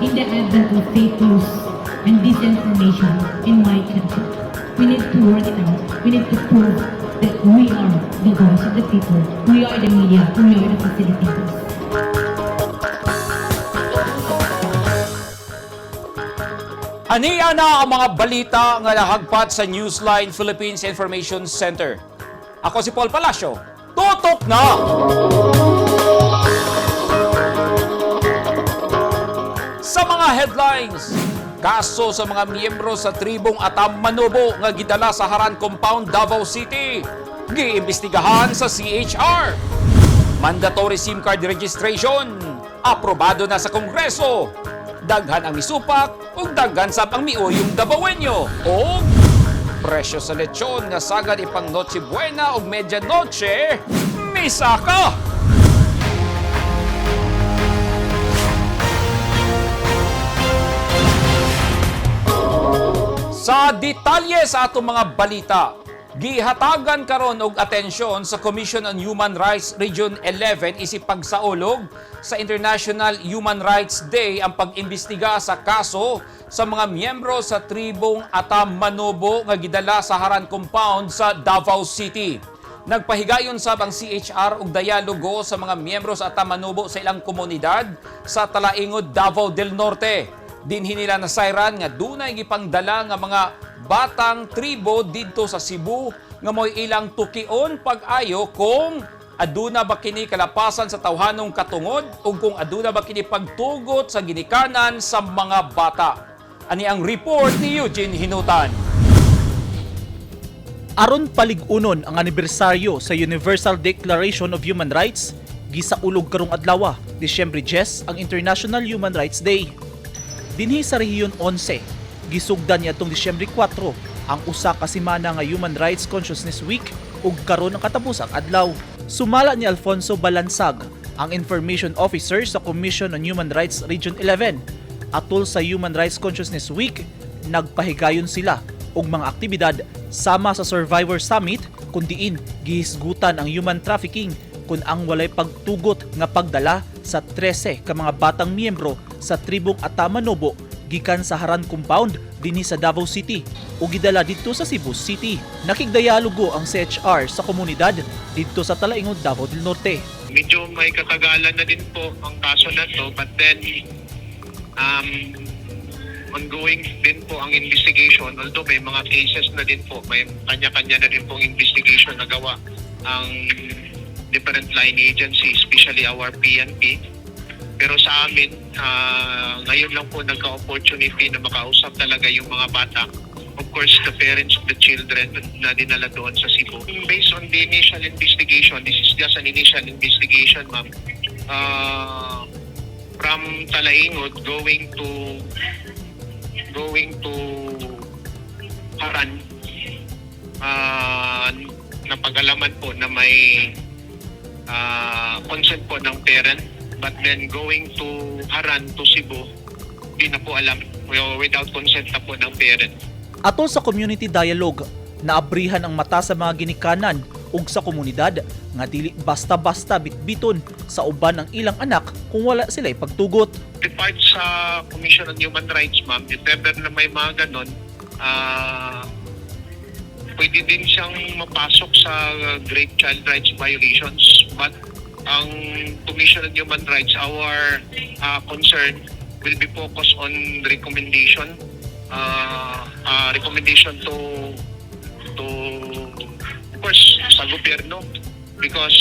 In the advent of fake news and disinformation in my country, we need to work it out. We need to prove that we are the voice of the people. We are the media. We are the facilitators. Aniya na ang mga balita nga nahagpat sa Newsline Philippines Information Center. Ako si Paul Palacio. Tutok na! Sa mga headlines, kaso sa mga miyembro sa tribong Atam Manobo nga gidala sa Haran Compound, Davao City, giimbestigahan sa CHR. Mandatory SIM card registration, aprobado na sa Kongreso. Daghan ang misupak ug daghan sab ang miuyong Dabawenyo. Og presyo sa lechon nga sagad ipang Noche Buena ug Medianoche, misaka! Sa detalye sa atong mga balita, gihatagan karon og atensyon sa Commission on Human Rights Region 11 isip pagsaulog sa International Human Rights Day ang pag-imbestiga sa kaso sa mga miyembro sa tribong Atam Manobo nga gidala sa Haran Compound sa Davao City. Nagpahigayon sab ang CHR og dialogo sa mga miyembro sa Atam Manobo sa ilang komunidad sa Talaingod, Davao del Norte. Dinhi nila nasayran nga dunay gipangdala nga mga batang tribo didto sa Cebu nga mo'y ilang tukion pag-ayo kung aduna ba kini kalapasan sa tawhanong katungod ug kung aduna ba kini pagtugot sa ginikanan sa mga bata. Ani ang report ni Eugene Hinutan. Aron palig-unon ang anibersaryo sa Universal Declaration of Human Rights, gisaulog karong adlaw, Disyembre 10, ang International Human Rights Day. Dinhi sa Rehiyon 11, gisugdan niadtong Disyembre 4 ang usa ka semana nga Human Rights Consciousness Week ug karon ang katapusang adlaw. Sumala ni Alfonso Balansag, ang Information Officer sa Commission on Human Rights Region 11. Atol sa Human Rights Consciousness Week, nagpahigayon sila og mga aktibidad sama sa Survivor Summit kun diin gihisgutan ang human trafficking kun ang walay pagtugot nga pagdala sa 13 ka mga batang miyembro sa tribong Atamanobo gikan sa Haran Compound dinhi sa Davao City ug gidala didto sa Cebu City. Nakigdialogo ang CHR sa komunidad didto sa Talaingod, Davao del Norte. Medyo may katagalan na din po ang kaso na to, but then ongoing din po ang investigation, although may mga cases na din po, may kanya-kanya na din pong investigation na gawa ang different line agency, especially our PNP. Pero sa amin, ngayon lang po nagka-opportunity na makausap talaga yung mga bata, of course the parents of the children na dinala doon sa Cebu. Based on the initial investigation, this is just an initial investigation, ma'am, from Talaingod going to Haran, napag-alaman po na may consent po ng parent, but then going to Haran to Cebu, di na po alam, without consent na po ng parent. Atol sa community dialogue, naabrihan ang mata sa mga ginikanan ug sa komunidad nga dili basta-basta bitbiton sa uban ang ilang anak kung wala sila pagtugot. The part sa Commission on Human Rights, ma'am, if ever na may mga ganon, pwede din siyang mapasok sa grave child rights violations. But ang Commission on Human Rights, our concern will be focused on recommendation, recommendation to of course sa gobyerno, because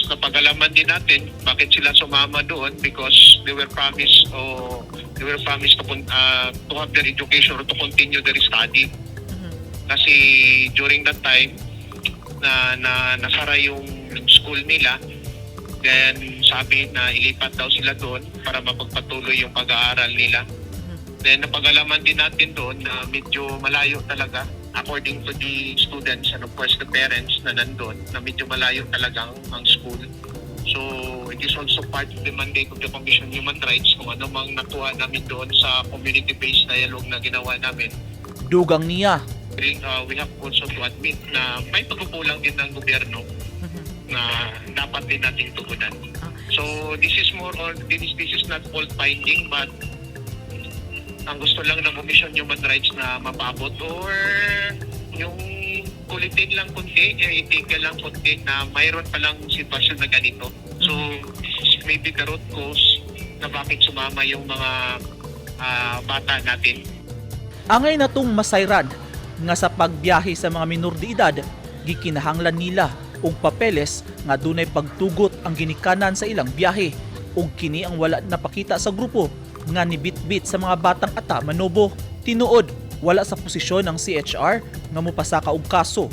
napag-alaman din natin bakit sila sumama doon, because they were promised to have their education or to continue their study, kasi during that time na nasara yung school nila, then sabi na ilipat daw sila doon para mapagpatuloy yung pag-aaral nila. Then napag-alaman din natin doon na medyo malayo talaga, according to the students and of course the parents na nandun, na medyo malayo talaga ang school. So it is also part of the mandate of the Commission on Human Rights kung ano mang nakuha namin doon sa community-based dialogue na ginawa namin. Dugang niya, We have also to admit na may pagkukulang din ng gobyerno na dapat din nating tugunan. So this is more on this is not fault finding, but Ang gusto lang ng Commission Human Rights na mapaabot or yung kulitin lang kunti, eh, itigil lang kunti na mayroon palang sitwasyon na ganito. So, maybe the root cause na bakit sumama yung mga bata natin. Angay na tong masayran nga sa pagbiyahe sa mga minor de edad, gikinahanglan nila og papeles nga dunay pagtugot ang ginikanan sa ilang biyahe, ug kini ang wala napakita sa grupo nga nibitbit sa mga batang Ata Manobo. Tinuod, wala sa posisyon ng CHR nga mopasaka og kaso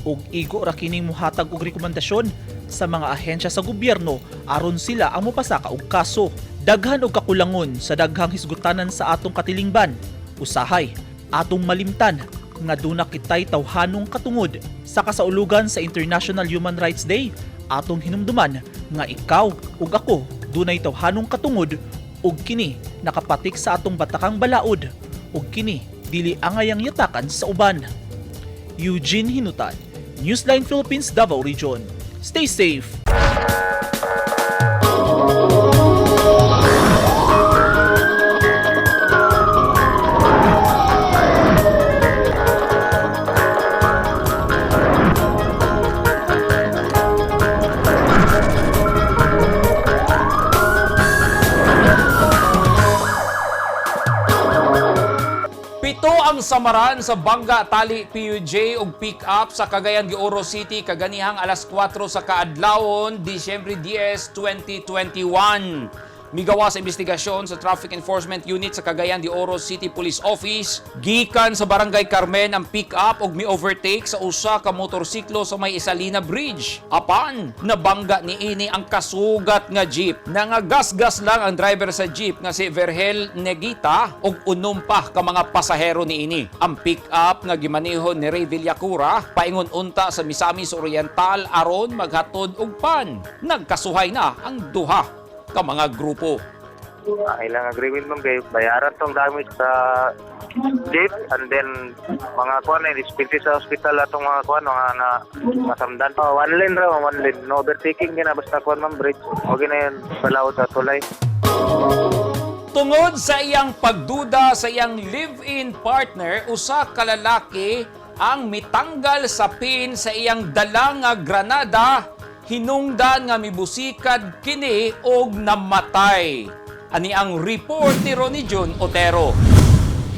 ug igo ra kining muhatag og rekomendasyon sa mga ahensya sa gobyerno aron sila ang mopasaka og kaso. Daghan og kakulangon sa daghang hisgutanan sa atong katilingban. Usahay, atong malimtan nga duna kitay tawhanong katungod. Sa kasaulugan sa International Human Rights Day, atong hinumduman nga ikaw ug ako dunay tawhanong katungod, ug kini nakapatik sa atong batakang balaod, ug kini dili angayang yatakan sa uban. Eugene Hinutan, Newsline Philippines Davao Region. Stay safe. 7 ang samaran sa Bangga Tali PUJ ug pick up sa Cagayan de Oro City kaganihang alas 4 sa kaadlawon, Disyembre 10, 2021. Migawa sa investigasyon sa Traffic Enforcement Unit sa Cagayan de Oro City Police Office, gikan sa Barangay Carmen ang pick up ug mi-overtake sa usa ka motorsiklo sa may Isalina Bridge. Apan, nabangga niini ang kasugat nga jeep. Nangagasgas lang ang driver sa jeep nga si Vergel Negita ug 6 pa ka mga pasahero niini. Ang pick up nga gimaneho ni Ray Villacura paingon unta sa Misamis Oriental aron maghatod og pan. Nagkasuhay na ang duha ka mga grupo. Ang ilang agreement, ma'am, kay bayaran tong damage sa jeep and then mga kuan eh dispense sa hospital atong mga kuan mga na masamdan. Oh, one lane raw, one lane. No overtaking gina basta kuan, ma'am, bridge. Okay na yun, balaod sa tulay. Tungod sa iyang pagduda sa iyang live-in partner, usa ka lalaki ang mitanggal sa pin sa iyang dala nga granada, hinungdan nga mibusikad kini og namatay. Ani ang report ni Ronnie Jun Otero.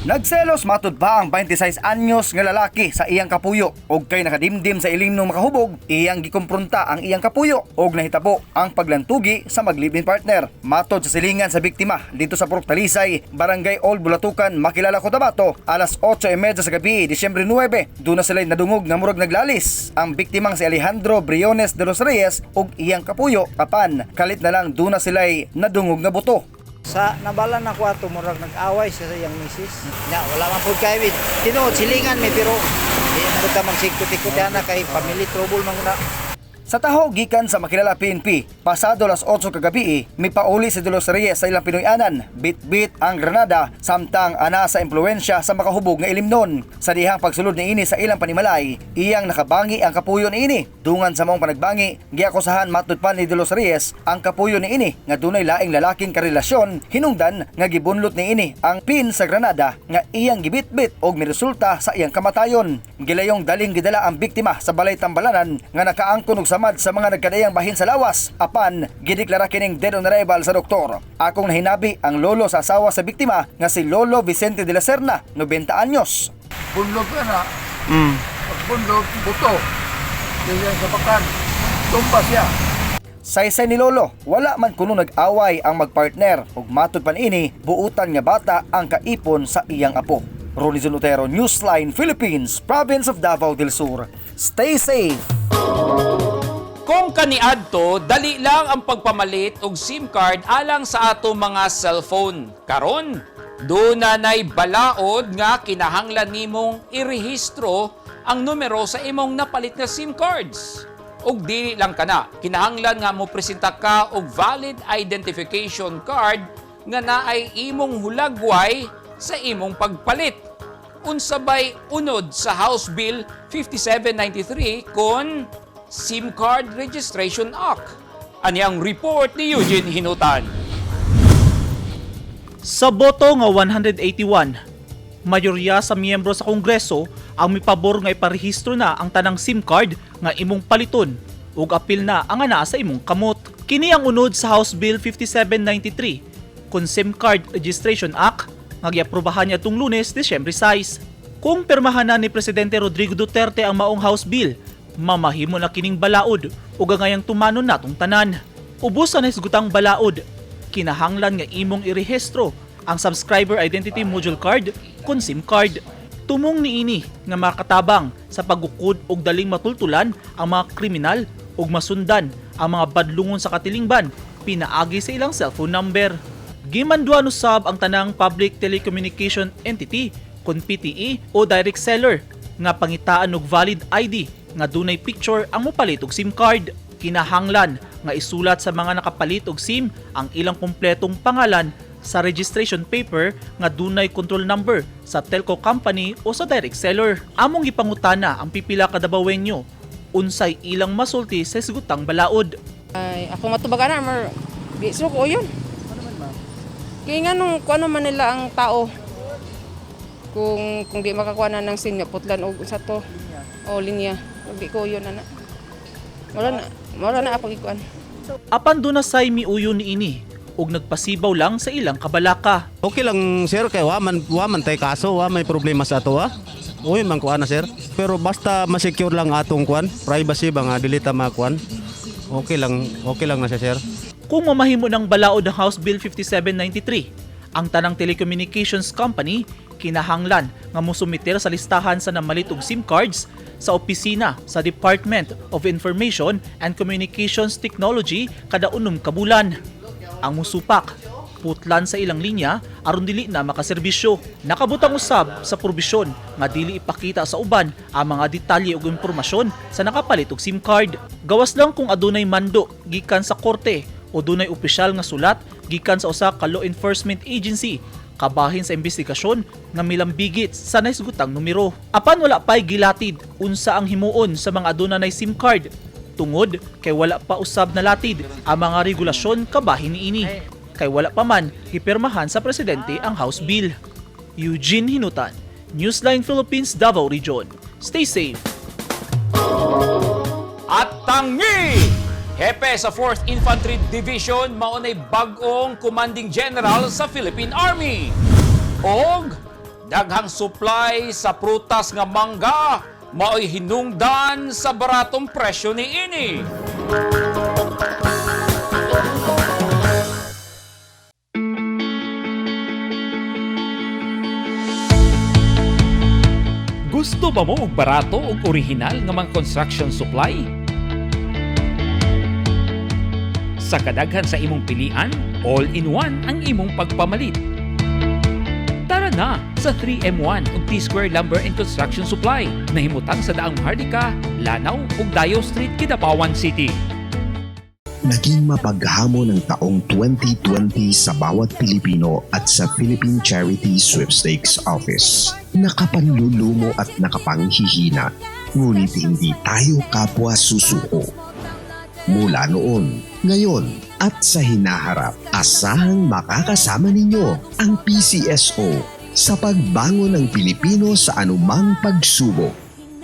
Nagselos matud pa ang 26 anyos nga lalaki sa iyang kapuyo og kay nakadimdim sa ilimnong makahubog, iyang gikumpronta ang iyang kapuyo og nahitabo ang paglantugi sa mag-live-in partner. Matod sa silingan sa biktima dito sa Purok Talisay, Barangay Old Bulatukan, Makilala, Cotabato, alas 8:30 sa gabi, Disyembre 9, doon na sila nadungog nga murag naglalis. Ang biktimang si Alejandro Briones de los Reyes og iyang kapuyo, apan kalit na lang doon na sila nadungog nga buto. Sa nabala na ko ato, murag nag-away siya sa iyang misis. Nya wala man pud kay tinuod silingan mi, pero di man gud ta magsikot-ikot ana kay family trouble man na. Sa taho gikan sa Makilala PNP, pasado las 8 kagabi, mipauli si de los Reyes sa ilang Pinoy-anan, bit-bit ang granada samtang ana sa impluensya sa makahubog nga ilimnon. Sa dihang pagsulod niini sa ilang panimalay, iyang nakabangi ang kapuyo niini. Dungan sa maong panagbangi, giakusahan matud pa ni de los Reyes ang kapuyo niini nga dunay laing lalaking karelasyon, hinungdan nga gibunlot niini ang pin sa granada nga iyang gibitbit og miresulta sa iyang kamatayon. Gilayong daling gidala ang biktima sa balay tambalanan nga nakaangkon og samad sa mga nagkadayang bahin sa lawas, apan gideklara kining dead on arrival sa doktor. Akong nahinabi ang lolo sa asawa sa biktima nga si Lolo Vicente de la Serna, 90 anyos. Bunlog ka na. Pag bunlog, buto. Ganyan sa bakan. Tumba siya. Saysay ni Lolo, wala man kuno nag-away ang magpartner ug matud pa niini, buutan nga bata ang kaipon sa iyang apo. Ronizon Otero, Newsline Philippines, Province of Davao del Sur. Stay safe! Kung kaniadto, dali lang ang pagpamalit og SIM card alang sa ato mga cellphone. Karon, duna nay balaod nga kinahanglan nimong irehistro ang numero sa imong napalit nga SIM cards. Ug dili lang kana, kinahanglan nga mo presenta ka og valid identification card nga naay imong hulagway sa imong pagpalit. Unsa bay unod sa House Bill 5793 kon SIM Card Registration Act? Ani ang report ni Eugene Hinutan. Sa boto nga 181, mayorya sa miyembro sa Kongreso ang mipabor nga iparehistro na ang tanang SIM card nga imong paliton ug apil na ang anaa sa imong kamot. Kini ang unod sa House Bill 5793 kon SIM Card Registration Act nga giaprobahan niadtong Lunes, Disyembre 6. Kung pirmahan na ni Presidente Rodrigo Duterte ang maong House Bill, mamahimo na kining balaod ug angayang tumanon natong tanan. Ubos sa nahisgutang balaod, kinahanglan nga imong irehistro ang Subscriber Identity Module Card kon SIM card. Tumong niini nga makatabang sa paggukod og daling matultulan ang mga kriminal ug masundan ang mga badlungon sa katilingban pinaagi sa ilang cellphone number. Gimanduan usab ang tanang public telecommunication entity kon PTE o direct seller nga pangitaan og valid ID nga dunay picture ang mopalit og SIM card. Kinahanglan nga isulat sa mga nakapalit og SIM ang ilang kumpletong pangalan sa registration paper nga dunay control number sa telco company o sa direct seller. Among gipangutana ang pipila ka Dabawenyo unsay ilang masulti sa hisgutang balaod. Ay, ako matubag ana mer di suko yun. Kaya nga nung kung ano man nila ang tao kung di makakuha na ng SIM nga putlan og sa to o linya di ko yun ana. Wala na ako gikuan. Apan duna say miuyon niini ug nagpasibaw lang sa ilang kabalaka. Okay lang sir kay wa man tay kaso, wa may problema sa ato ah. Uy man kuan na sir. Pero basta ma-secure lang atong kuan, privacy ba nga dili ta makuan. Okay lang na siya sir. Kung mamahimo ng balaod ang House Bill 5793, ang tanang telecommunications company kinahanglan nga mosumiter sa listahan sa namalit og SIM cards sa opisina sa Department of Information and Communications Technology kada 6 ka bulan. Ang musupak, putlan sa ilang linya aron dili na makaserbisyo. Nakabutang usab sa probisyon nga dili ipakita sa uban ang mga detalye ug impormasyon sa nakapalit og SIM card. Gawas lang kung adunay mando gikan sa korte o dunay opisyal nga sulat gikan sa usa ka law enforcement agency kabahin sa investigasyon nga milambigit sa nahisgutang numero. Apan wala pa'y gilatid unsa ang himuon sa mga aduna nay SIM card tungod kay wala pa usab nalatid ang mga regulasyon kabahin niini. Kay wala pa man gipirmahan sa presidente ang House Bill. Eugene Hinutan, Newsline Philippines, Davao Region. Stay safe. At tangi! Hepe sa 4th Infantry Division maunay bag-ong commanding general sa Philippine Army. Og daghang supply sa prutas nga mangga mao'y hinungdan sa baratong presyo niini. Gusto ba mo og barato ug original nga mga construction supply? Sa kadaghan sa imong pilian, all-in-one ang imong pagpamalit. Tara na sa 3M1 ug T-Square Lumber and Construction Supply na himutang sa Daang Maharlika, Lanao ug Dayo Street, Kidapawan City. Naging mapaghamon ang taong 2020 sa bawat Pilipino at sa Philippine Charity Sweepstakes Office. Nakapanlulumo at nakapanghihina, ngunit hindi tayo kapwa susuko. Mula noon, ngayon at sa hinaharap, asahang makakasama ninyo ang PCSO sa pagbangon ng Pilipino sa anumang pagsubok.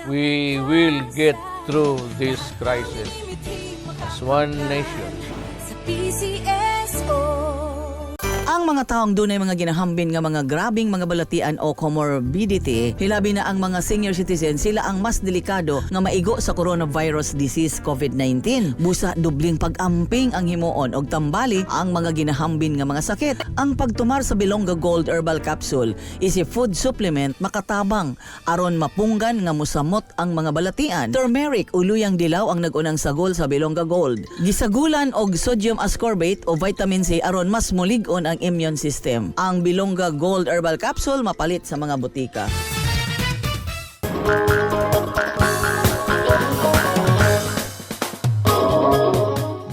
We will get through this crisis as one nation. Ang mga taong dunay mga ginahambin nga mga grabing mga balatian o comorbidity, hilabi na ang mga senior citizen, sila ang mas delikado nga maigo sa coronavirus disease COVID-19. Busa dubling pag-amping ang himuon og tambali ang mga ginahambin nga mga sakit. Ang pagtumar sa Bilongga Gold Herbal Capsule is a food supplement makatabang aron mapunggan nga musamot ang mga balatian. Turmeric o luyang dilaw ang nag-unang sagol sa Bilongga Gold. Gisagulan og sodium ascorbate o vitamin C aron mas mulig-on ang immune system. Ang Bilongga Gold Herbal Capsule mapalit sa mga botika.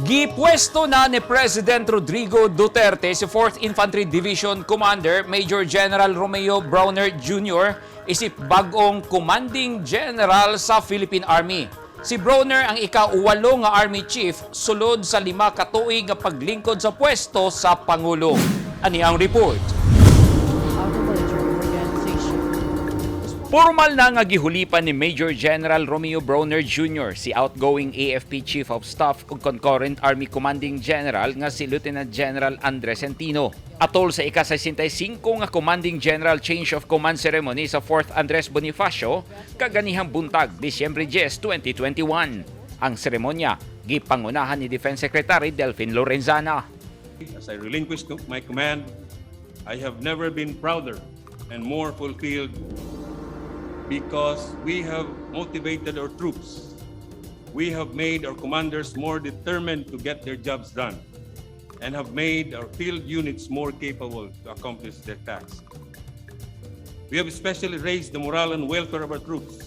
Gipwesto na ni President Rodrigo Duterte si 4th Infantry Division Commander Major General Romeo Brawner Jr. isip bag-ong Commanding General sa Philippine Army. Si Brawner ang ika-walo nga Army Chief sulod sa 5 ka tuig nga paglingkod sa pwesto sa Pangulo. Ani ang report. Formal na nga gihulipan ni Major General Romeo Brawner Jr. si outgoing AFP Chief of Staff ug concurrent Army Commanding General nga si Lieutenant General Andres Centino. Atol sa ika-65 nga Commanding General Change of Command Ceremony sa 4th Andres Bonifacio kaganihang buntag, Disyembre 10, 2021. Ang seremonya gipangunahan ni Defense Secretary Delfin Lorenzana. As I relinquish my command, I have never been prouder and more fulfilled because we have motivated our troops. We have made our commanders more determined to get their jobs done and have made our field units more capable to accomplish their tasks. We have especially raised the morale and welfare of our troops,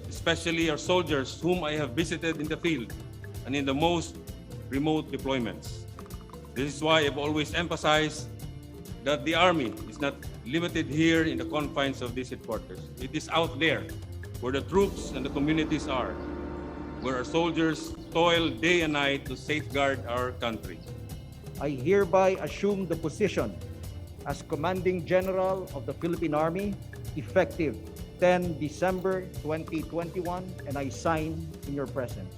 especially our soldiers whom I have visited in the field and in the most remote deployments. This is why I've always emphasized that the Army is not limited here in the confines of these headquarters. It is out there where the troops and the communities are, where our soldiers toil day and night to safeguard our country. I hereby assume the position as Commanding General of the Philippine Army, effective 10 December 2021, and I sign in your presence.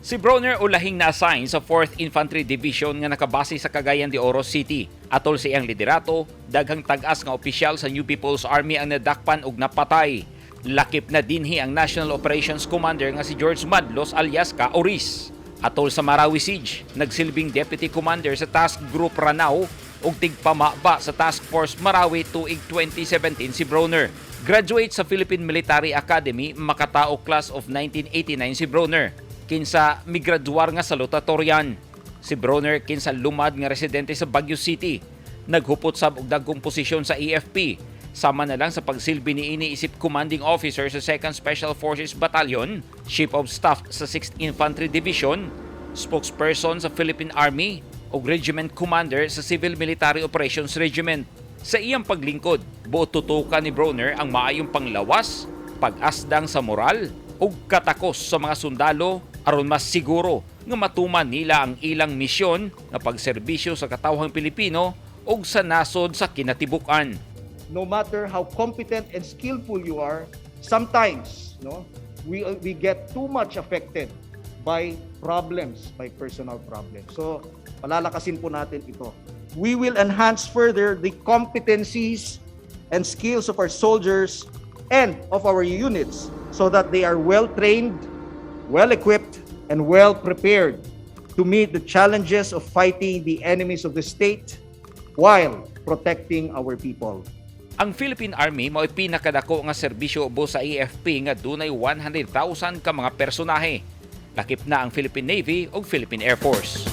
Si Brawner ulahing na-assign sa 4th Infantry Division nga nakabase sa Cagayan de Oro City. Atol sa iyang liderato, daghang tag-as nga opisyal sa New People's Army ang nadakpan ug napatay. Lakip na dinhi ang National Operations Commander nga si George Madlos alias Ka Oris. Atol sa Marawi Siege, nagsilbing Deputy Commander sa Task Group Ranao ug tigpamaba sa Task Force Marawi tuig 2017 si Brawner. Graduate sa Philippine Military Academy, Makatao Class of 1989 si Brawner, kinsa migraduar nga salutatorian. Si Brawner, kinsa lumad nga residente sa Baguio City. Naghupot sab og dagkong posisyon sa AFP. Sama na lang sa pagsilbi niini isip commanding officer sa 2nd Special Forces Battalion, Chief of Staff sa 6th Infantry Division, spokesperson sa Philippine Army ug Regiment Commander sa Civil Military Operations Regiment. Sa iyang paglingkod, buot tutukan ni Brawner ang maayong panglawas, pag-asdang sa moral ug katakos sa mga sundalo aron mas siguro nga matuman nila ang ilang misyon nga pagserbisyo sa katawhang Pilipino ug sa nasod sa kinatibuk-an. No matter how competent and skillful you are, sometimes, no, we get too much affected by problems, by personal problems. So, palalakasin po natin ito. We will enhance further the competencies and skills of our soldiers and of our units so that they are well trained, well equipped, and well prepared to meet the challenges of fighting the enemies of the state while protecting our people. Ang Philippine Army mao'y pinakadako nga serbisyo ubos sa AFP nga dunay 100,000 ka mga personahe. Lakip na ang Philippine Navy ug Philippine Air Force.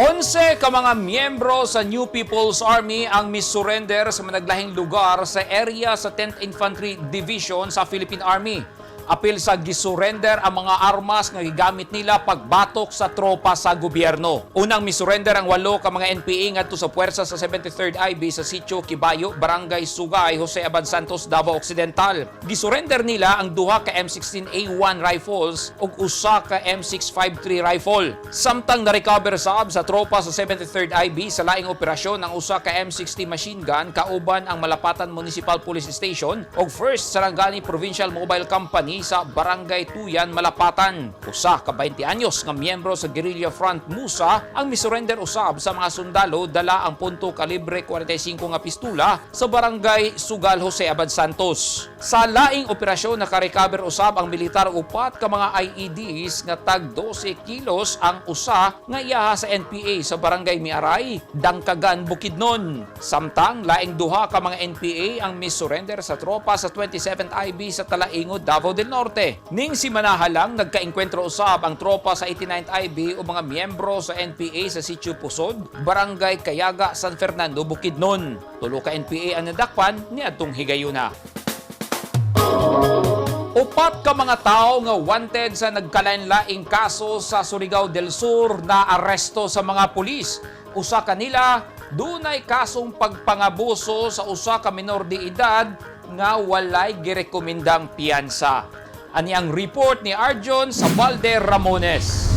11 ka mga miyembro sa New People's Army ang misurrender sa managlahing lugar sa area sa 10th Infantry Division sa Philippine Army. Apil sa gisurrender ang mga armas nga gigamit nila pagbatok sa tropa sa gobyerno. Unang misurrender ang walo ka mga NPA ngadto sa puwersa sa 73rd IB sa Sitio Kibayo, Barangay Sugay, Jose Abad Santos, Davao Occidental. Gisurrender nila ang duha ka M16A1 rifles ug usa ka M653 rifle. Samtang na-recover sab sa tropa sa 73rd IB sa laing operasyon ang usa ka M60 machine gun kauban ang Malapatan Municipal Police Station ug 1st Sarangani Provincial Mobile Company sa Barangay Tuyan, Malapatan. Usa ka 20 anyos nga miyembro sa Guerrilla Front Musa ang misurrender usab sa mga sundalo dala ang punto kalibre 45 nga pistula sa Barangay Sugal, Jose Abad Santos. Sa laing operasyon, nakarecover usab ang militar upat ka mga IEDs nga tag 12 kilos ang usa nga iyaha sa NPA sa Barangay Miaray, Dangkagan, Bukidnon. Samtang laing duha ka mga NPA ang misurrender sa tropa sa 27th IB sa Talaingod, Davao del Norte. Ning simanaha lang, nagkaengkwentro usab ang tropa sa 89th IB o mga miyembro sa NPA sa Sitio Pusod, Barangay Kayaga, San Fernando, Bukidnon. Tulo ka NPA ang nadakpan niadtong higayuna. Upat ka mga tao nga wanted sa nagkalain-laing kaso sa Surigao del Sur na aresto sa mga pulis. Usa kanila dunay kasong pagpangabuso sa usa ka minor de edad nga walay girekomendang piyansa. Ani ang report ni Arjon Sabalde Ramones.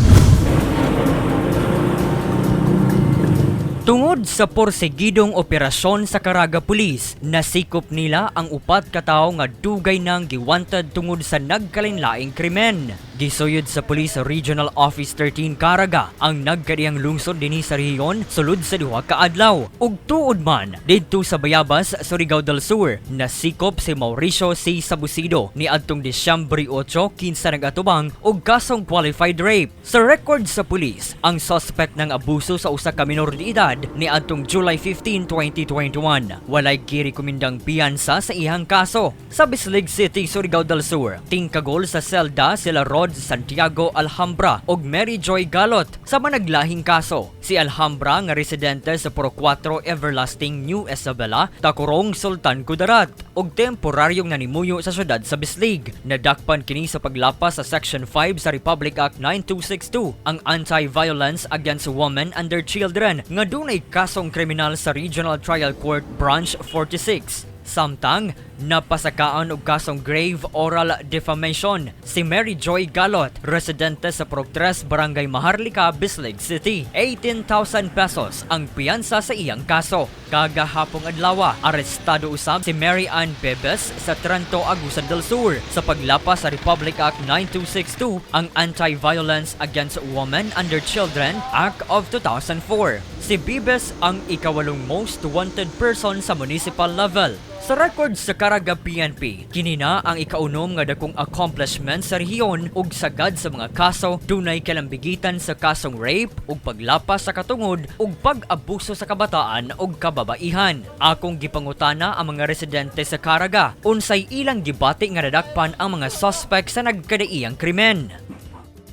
Tungod sa porsigidong operasyon sa Caraga Police, nasikop nila ang upat ka tawo nga dugay nang giwanted tungod sa nagkalainlaing krimen. Gisuyod sa Police Regional Office 13 Caraga ang nagkadiyang lungsod dinhi sa rehiyon sulod sa 2 ka adlaw. Ug tuod man didto sa Bayabas, Surigao del Sur, nasikop si Mauricio C. Sabusido niadtong Disyembre 8 kinsa nagatubang og kasong qualified rape. Sa record sa police, ang suspect ng abuso sa usa ka minor de edad niadtong July 15, 2021. Walay girekomendang piyansa sa iyang kaso. Sa Bislig City, Surigao del Sur, tingkagol sa selda sila Rod Santiago Alhambra ug Mary Joy Galot sa managlahing kaso. Si Alhambra nga residente sa Puro 4 Everlasting New Isabela, Tacorong, Sultan Kudarat ug temporaryong nanimuyo sa syudad sa Bislig. Nadakpan kini sa paglapas sa Section 5 sa Republic Act 9262, ang Anti-Violence Against Women and Their Children, nga dunay kasong kriminal sa Regional Trial Court Branch 46. Samtang napasakaan og kasong grave oral defamation si Mary Joy Galot, residente sa Purok 3, Barangay Maharlika, Bislig City. 18,000 pesos ang piyansa sa iyang kaso. Kagahapong adlaw, arestado usab si Mary Ann Bebes sa Trento, Agusan del Sur sa paglapas sa Republic Act 9262, ang Anti-Violence Against Women and Their Children Act of 2004. Si Bibes ang ikawalong most wanted person sa municipal level. Sa record sa Caraga PNP, kini na ang ikaunom nga dakong accomplishment sa rehiyon ug sagad sa mga kaso dunay kalambigitan sa kasong rape ug paglapas sa katungod ug pag-abuso sa kabataan ug kababaihan. Akong gipangutana ang mga residente sa Caraga unsay ilang gibati nga nadakpan ang mga suspect sa nagkadaiyang krimen.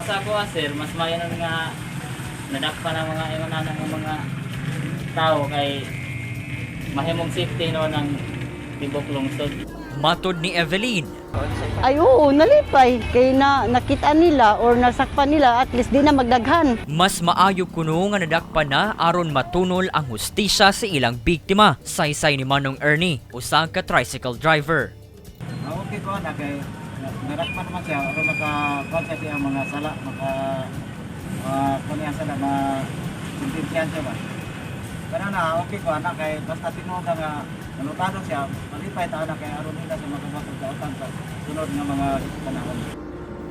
Sa ako, sir, mas maayo nun nga nadakpan ang mga ingon ng mga tao kay mahimong safety no ng tibok lungsod. Matod ni Evelyn, Ay oo, nalipay. Kay na nakita nila or nasakpan nila, at least di na magdaghan. Mas maayo kuno nga nadakpan na aron matunol ang hustisya sa ilang biktima, saysay ni Manong Ernie, usa ka tricycle driver. Okay ko na kay narakman naman siya aron maka kuan siya siyang mga sala, maka kuan niya sala, ma sentensyahan siya ba. Kana na okay ko ana kay basta tinuod nga nalutado siya, malipay ta ana kay aron nila sa makabot og kautan sa sunod nga mga panahon.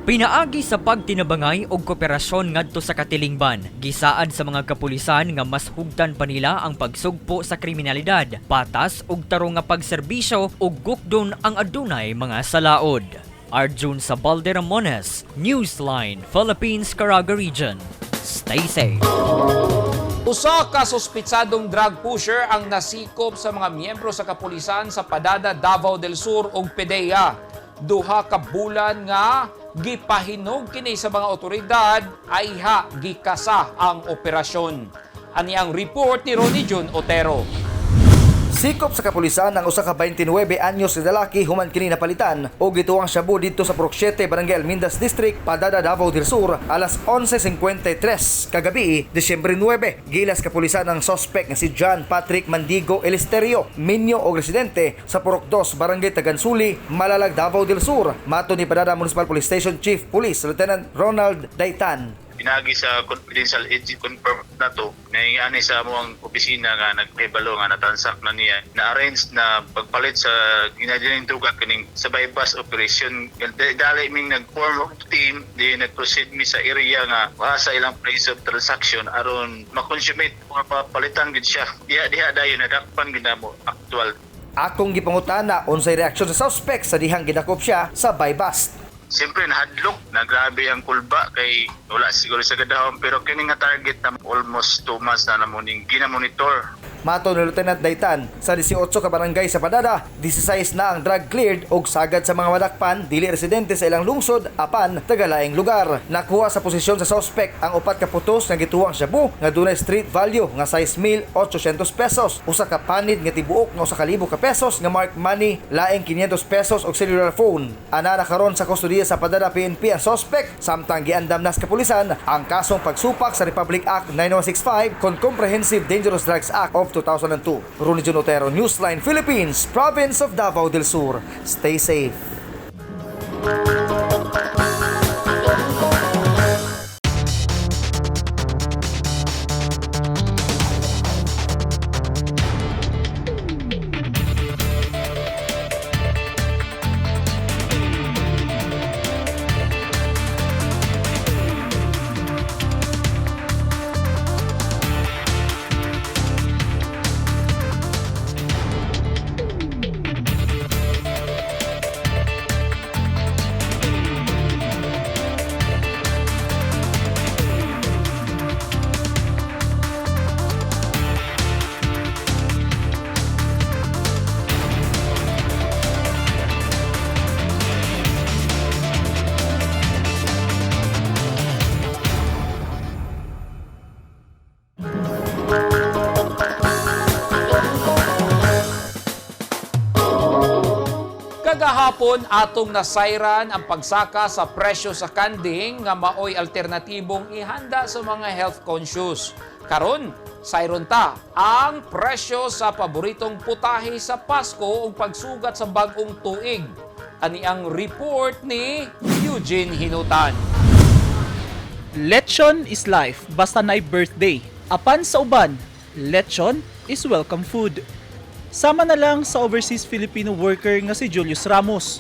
Pinaagi sa pagtinabangay og kooperasyon ngadto sa katilingban, gisaad sa mga kapulisan nga mas hugtan pa nila ang pagsugpo sa kriminalidad, patas ug tarong nga pagserbisyo ug gukdon ang adunay mga salaod. Arjun Sabalde Ramones, Newsline, Philippines, Caraga Region. Stay safe. Usa ka suspitsadong drug pusher ang nasikop sa mga miyembro sa kapulisan sa Padada, Davao del Sur ug PDEA. 2 ka bulan nga gipahinog kini sa mga otoridad ayha gikasa ang operasyon. Ani ang report ni Ronnie Jun Otero. Sikop sa kapulisan ang usa ka 29 anyos nga lalaki human kini napalitan og gituwang shabu didto sa Purok 7, Barangay Almindas District, Padada, Davao del Sur alas 11:53 kagabi, Disyembre 9. Gilas kapulisan ang suspect nga si John Patrick Mandigo Elisterio, minyo og residente sa Purok 2, Barangay Tagansuli, Malalag, Davao del Sur. Mato ni Padada Municipal Police Station Chief Police Lieutenant Ronald Daitan. Pinagi sa confidential agent confirm na to naingani sa among opisina nga nagpahibalo nga natransact na niya, na-arrange na pagpalit sa ginadiling duga kining sa bypass operation. Dali ming nag-form og team di nag-proceed mi sa area nga sa ilang place of transaction aron ma-consummate mga papalitan gid siya diha diha dayon nadakpan gid namo actual. Akong gipangutana unsay reaksyon sa suspect sa dihang gidakop siya sa buy-bust. Siyempre nahadlok na grabe ang kulba kay wala siguro sa gadahom, pero kini nga target na almost 2 months na namo ning gina-monitor. Mato ni Lieutenant Daitan, sa 18 ka barangay sa Padada, 16 na ang drug cleared og sagad sa mga madakpan dili residente sa ilang lungsod apan tagalaing lugar. Nakuha sa posisyon sa suspect ang 4 ka putos nga gituwang shabu nga dunay street value nga 6,800 pesos, usa ka panid nga tibuok nga 1,000 ka pesos nga mark money, laing 500 pesos og cellular phone. Ana na karon sa kustodiya sa Padada PNP ang suspect samtang giandam na sa kapulisan ang kasong pagsupak sa Republic Act 9165 kon Comprehensive Dangerous Drugs Act of 2002. Ronnie John Otero, Newsline Philippines, Province of Davao del Sur. Stay safe. Kagahapon atong nasayran ang pagsaka sa presyo sa kanding nga maoy alternatibong ihanda sa mga health conscious. Karon, sayron ta ang presyo sa paboritong putahe sa Pasko ug pagsugat sa bag-ong tuig. Ani ang report ni Eugene Hinutan. Lechon is life basta naay birthday. Apan sa uban, lechon is welcome food. Sama na lang sa overseas Filipino worker nga si Julius Ramos.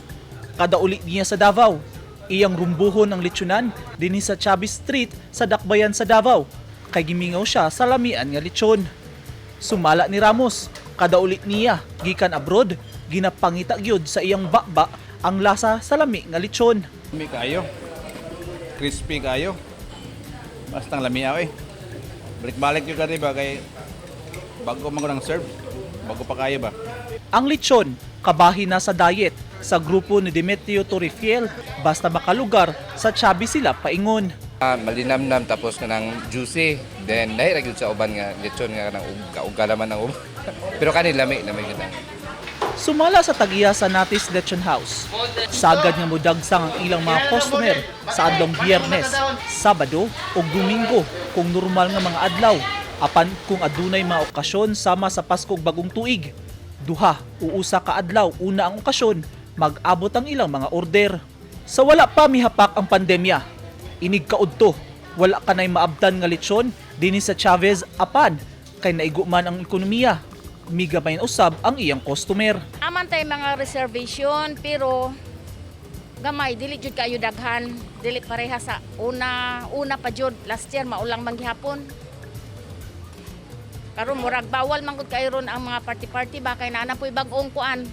Kada uli niya sa Davao, iyang rumbuhon ang lechonan dinhi sa Chavez Street sa Dakbayan sa Davao kay gimingaw siya sa lamian nga lechon. Sumala ni Ramos, kada uli niya gikan abroad, ginapangita gyud sa iyang baba ang lasa sa lami nga lechon. Lami kayo. Crispy kayo. Basta ang lamiaw eh. Balik-balik yung kani ba kay bago man ko nang serve. Bago pa kayo ba? Ang lechon, kabahin na sa diet sa grupo ni Demetrio Torrefiel basta makalugar sa Chubby sila paingon. Malinamnam tapos kanang juicy, then lahi ra gyud sa uban nga lechon nga kanang uga naman ang uban. Pero kani lami lami gyud ang. Sumala sa tagiya sa Natis Lechon House. Sagad nga modagsang ang ilang mga customer sa adlong Biyernes, Sabado ug Domingo kung normal nga mga adlaw. Apan kung adunay mga okasyon sama sa Pasko ug Bagong Tuig, duha o usa ka adlaw una ang okasyon, mag-abot ang ilang mga order. Sa wala pa mihapak ang pandemya, inig kaudto, wala kanay maabtan nga lechon dinhi sa Chavez apan kay naigo man ang ekonomiya. Migamay usab ang iyang customer. Aman tay mga reservation pero gamay, dili jud kayo daghan, dili pareha sa una, una pa jud last year maulang man gihapon. Karon murag bawal man gud kayo ron ang mga party-party ba kay naa na po'y bag-ong kuan.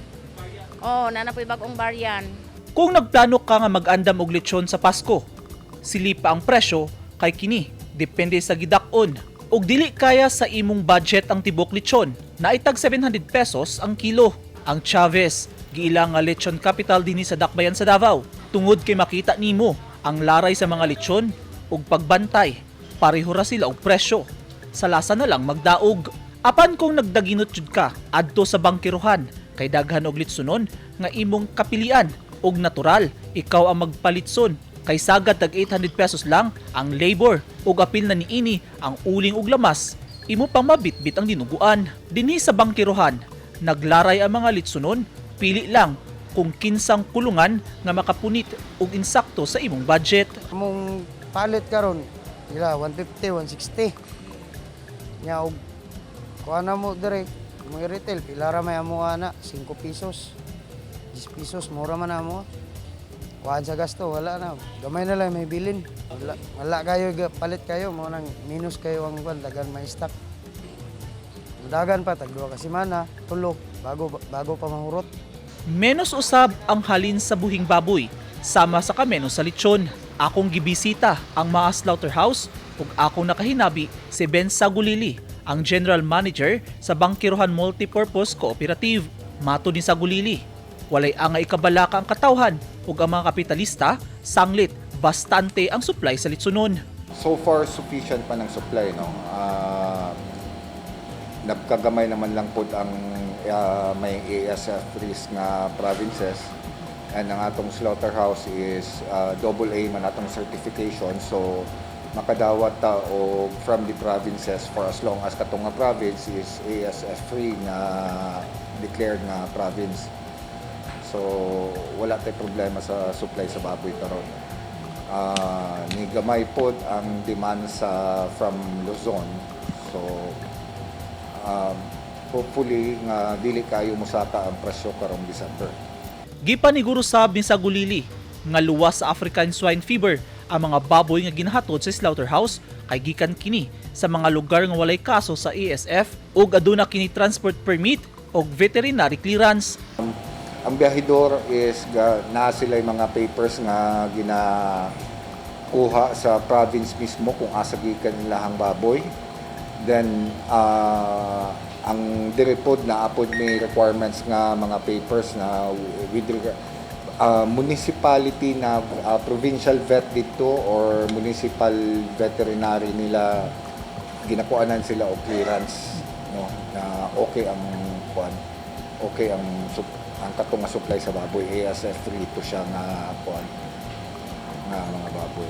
Oh, naa na po'y bag-ong variant. Kung nagplano ka nga mag-andam og lechon sa Pasko, silipa ang presyo kay kini depende sa gidak-on. Og dili kaya sa imong budget ang tibok lechon, naitag 700 pesos ang kilo. Ang Chavez, giila nga lechon capital dinhi sa Dakbayan sa Davao. Tungod kay makita nimo ang laray sa mga lechon ug pagbantay, pareho ra sila og presyo. Sa lasa na lang magdaog. Apan kung nagdaginot jud ka adto sa bangkirohan kay daghan og litsonon nga imong kapilian og natural ikaw ang magpalitson kay sagad tag 800 pesos lang ang labor ug apil na niini ang uling ug lamas, imo pang mabitbit ang dinuguan. Dinhi sa bangkirohan, naglaray ang mga litsonon, pili lang kung kinsang kulungan nga makapunit og insakto sa imong budget. Among palit karon ila 150, 160. Nya og kuha na mo dire, mga retail pila ra may amo ana, 5 pesos. 10 pesos mura man amo. Kuhaan sa gasto wala na. Gamay na lang may bilin. Wala, wala kayo palit kayo mo nang minus kayo ang kuan, dagan may stock. Dagan pa tag duha ka semana, tulo bago bago pa mahurot. Menos usab ang halin sa buhing baboy, sama sa kamenos sa lechon. Akong gibisita ang Maa Slaughterhouse ug akong nakahinabi si Ben Sagulili, ang general manager sa Bangkirohan Multipurpose Cooperative. Mato ni Sagulili, walay angay ikabalaka ang katawhan ug ang mga kapitalista sanglit bastante ang supply sa litsonon. So far, sufficient pa ng supply, no? Nagkagamay naman lang po ang may ASF risk nga provinces. And ang atong slaughterhouse is double A man atong certification. So, makadawat ta og from the provinces for as long as katong nga province is ASF free na declared nga province. So, wala tay problema sa supply sa baboy karon. Ni gamay pod ang demand sa from Luzon. So, hopefully nga dili kayo musaka ang presyo karong December. Gipaniguro sab ni Sagulili nga luwas sa African Swine Fever ang mga baboy nga ginahatod sa slaughterhouse kay gikan kini sa mga lugar nga walay kaso sa ASF ug aduna kini transport permit ug veterinary clearance. Ang biyahidor is naa sila mga papers nga ginakuha sa province mismo kung asa gikan ilahang baboy. Then ang diri pod naa pod may requirements nga mga papers na with municipality na provincial vet dito or municipal veterinary nila, ginakuanan sila og clearance, no, na okay ang kuan, okay ang Ang katong nga supply sa baboy ASF 3 to siya nga kuan nga mga baboy.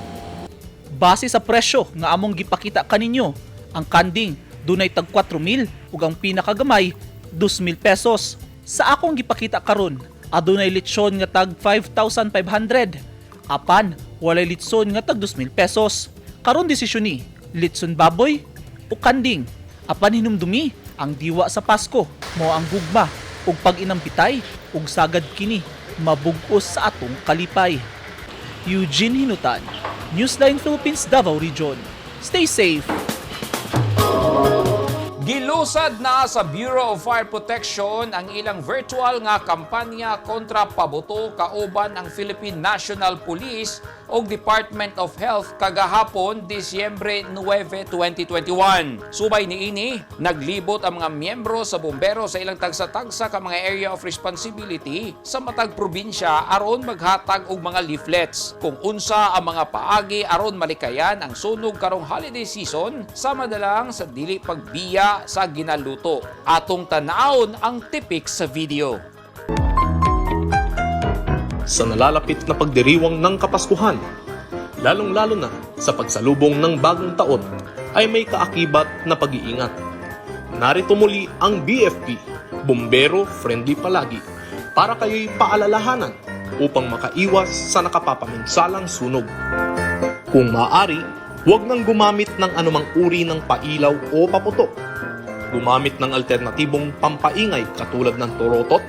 Base sa presyo nga among gipakita kaninyo, ang kanding dunay tag 4,000 ug ang pinakagamay 2,000 pesos. Sa akong gipakita karon, adunay lechon nga tag 5,500. Apan walay litson nga tag 2,000 pesos. Karon desisyon ni litson baboy o kanding. Apan hinumdumi ang diwa sa Pasko mao ang gugma ug pag-inampitay ug sagad kini mabug-os sa atong kalipay. Eugene Hinutan, Newsline Philippines, Davao Region. Stay safe. Gilusad na sa Bureau of Fire Protection ang ilang virtual nga kampanya kontra pabuto kauban ang Philippine National Police ug Department of Health kagahapon, Disyembre 9, 2021. Subay niini, naglibot ang mga miyembro sa bombero sa ilang tagsa-tagsa ka mga area of responsibility sa matag probinsya aron maghatag og mga leaflets kung unsa ang mga paagi aron malikayan ang sunog karong holiday season, sama na lang sa dili pagbiya sa ginaluto. Atong tanawon ang tipik sa video. Sa nalalapit na pagdiriwang ng Kapaskuhan, lalong-lalo na sa pagsalubong ng bagong taon, ay may kaakibat na pag-iingat. Narito muli ang BFP, Bombero Friendly Palagi, para kayo'y paalalahanan upang makaiwas sa nakapapaminsalang sunog. Kung maaari, huwag nang gumamit ng anumang uri ng pailaw o paputok. Gumamit ng alternatibong pampaingay katulad ng torotot,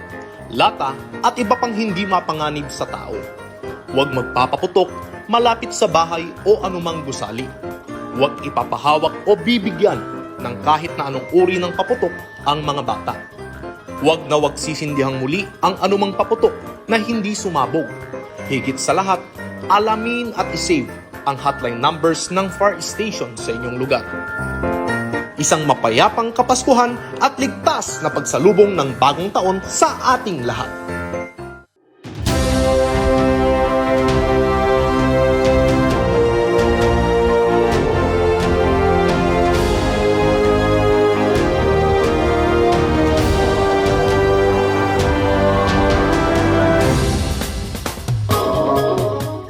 lata at iba pang hindi mapanganib sa tao. Huwag magpapaputok malapit sa bahay o anumang gusali. Huwag ipapahawak o bibigyan ng kahit na anong uri ng paputok ang mga bata. Huwag na huwag sisindihang muli ang anumang paputok na hindi sumabog. Higit sa lahat, alamin at isave ang hotline numbers ng fire station sa inyong lugar. Isang mapayapang Kapaskuhan at ligtas na pagsalubong ng bagong taon sa ating lahat.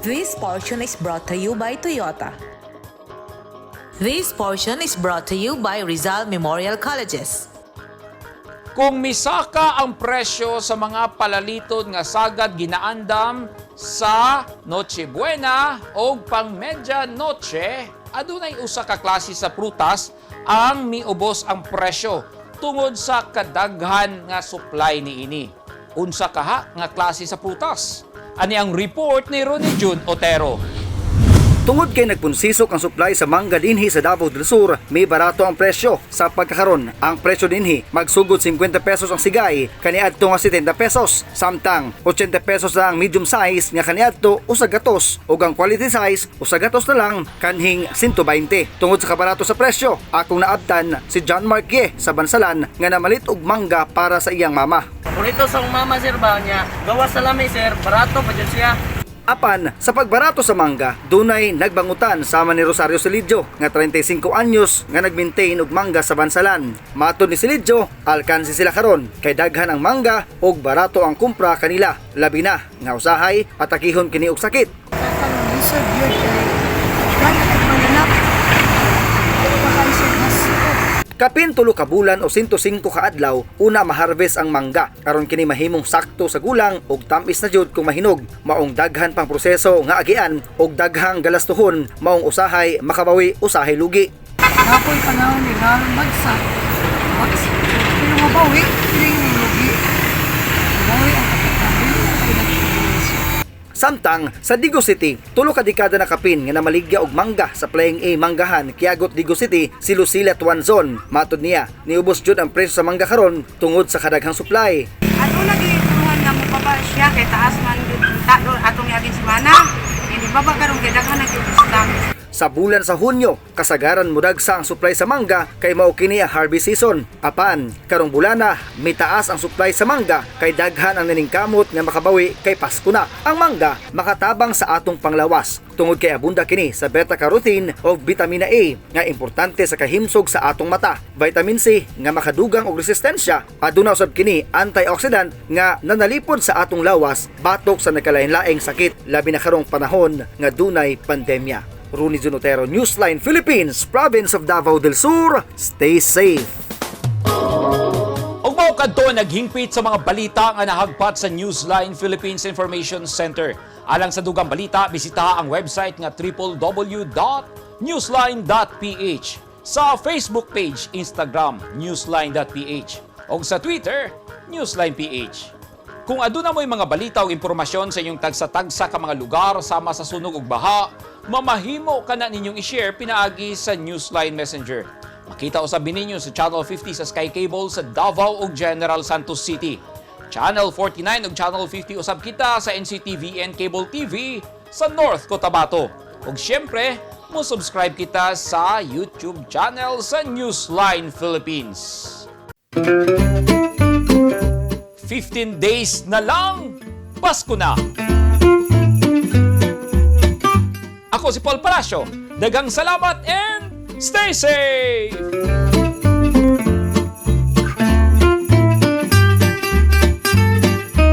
This portion is brought to you by Toyota. This portion is brought to you by Rizal Memorial Colleges. Kung misaka ang presyo sa mga palaliton nga sagad ginaandam sa Noche Buena o pang Media Noche, adunay usa ka klase sa prutas ang miubos ang presyo tungod sa kadaghan nga supply niini. Unsa kaha nga klase sa prutas? Ani ang report ni Ronnie June Otero. Tungod kay nagpunsisok ang supply sa mangga dinhi sa Davao del Sur, may barato ang presyo. Sa pagkakaron, ang presyo dinhi magsugod 50 pesos ang sigay, kaniadto nga 70 pesos. Samtang 80 pesos na ang medium size nga kaniadto usa gatos ug ang quality size usa gatos na lang kanhing 120. Tungod sa kabarato sa presyo, akong naabtan si John Mark Ye sa Bansalan nga namalit og mangga para sa iyang mama. Paborito sa akong mama, sir, ba niya. Gawa sa lami, sir, barato pa dyan siya. Apan, sa pagbarato sa mangga, dunay nagbangutan sama ni Rosario Silidyo nga 35 anyos nga nagmaintain og mangga sa Bansalan. Matod ni Silidyo, alkansi sila karon kay daghan ang mangga ug barato ang kumpra kanila. Labi na nga usahay atakihon kini og sakit. Lisod yun kay gana kay mananap. Baka. Kapin 3 ka bulan o 105 ka adlaw una maharvest ang mangga aron kini mahimong sakto sa gulang ug tamis na jud kung mahinog. Maong daghan pang proseso nga agian ug daghang galastuhon, maong usahay makabawi, usahay lugi. Napoy panahon ni nga bagsak. Bagsak. Pero mabawi, dili lugi. Mabawi ang kapital. Dili na kayo nagproseso. Samtang sa Digos City, 3 ka dekada na kapin nga namaligya og mangga sa Playing A Manggahan, Kiagot, Digos City, si Lucila Tuanzon. Matod niya, niubos jud ang presyo sa mangga karon tungod sa kadaghang supply. Ato lagi tulungan nga mo baba siya kay taas man gyud ta atong yagin semana. Hindi baba karon kay daghan na gyud stock. Sa bulan sa Hunyo, kasagaran mudagsa ang supply sa mangga kay mao kini ang harvest season. Apan, karong bulana, mitaas ang supply sa mangga kay daghan ang naningkamot nga makabawi kay Pasko na. Ang mangga makatabang sa atong panglawas tungod kay abunda kini sa beta-carotene o vitamina A nga importante sa kahimsog sa atong mata, vitamin C nga makadugang og resistensya, aduna usab kini antioxidant nga nanalipod sa atong lawas batok sa nagkalain-laing sakit, labi na karong panahon nga dunay pandemya. Rooney Junotero, Newsline Philippines, Province of Davao del Sur. Stay safe. Ug mao kadto naghingpit sa mga balita nga nahagpat sa Newsline Philippines Information Center. Alang sa dugang balita, bisita ang website nga www.newsline.ph, sa Facebook page, Instagram, newsline.ph, ug sa Twitter, newsline.ph. Kung aduna mo'y mga balita o impormasyon sa inyong tagsa-tagsa ka mga lugar sama sa sunog ug baha, mamahimo kana ninyong i-share pinaagi sa Newsline Messenger. Makita usab ninyo sa Channel 50 sa Sky Cable sa Davao ug General Santos City. Channel 49 ug Channel 50 usab kita sa NCTVN Cable TV sa North Cotabato. Ug syempre, mo subscribe kita sa YouTube channel sa Newsline Philippines. 15 days na lang, Pasko na! Ako si Paul Palacio. Daghang salamat and stay safe!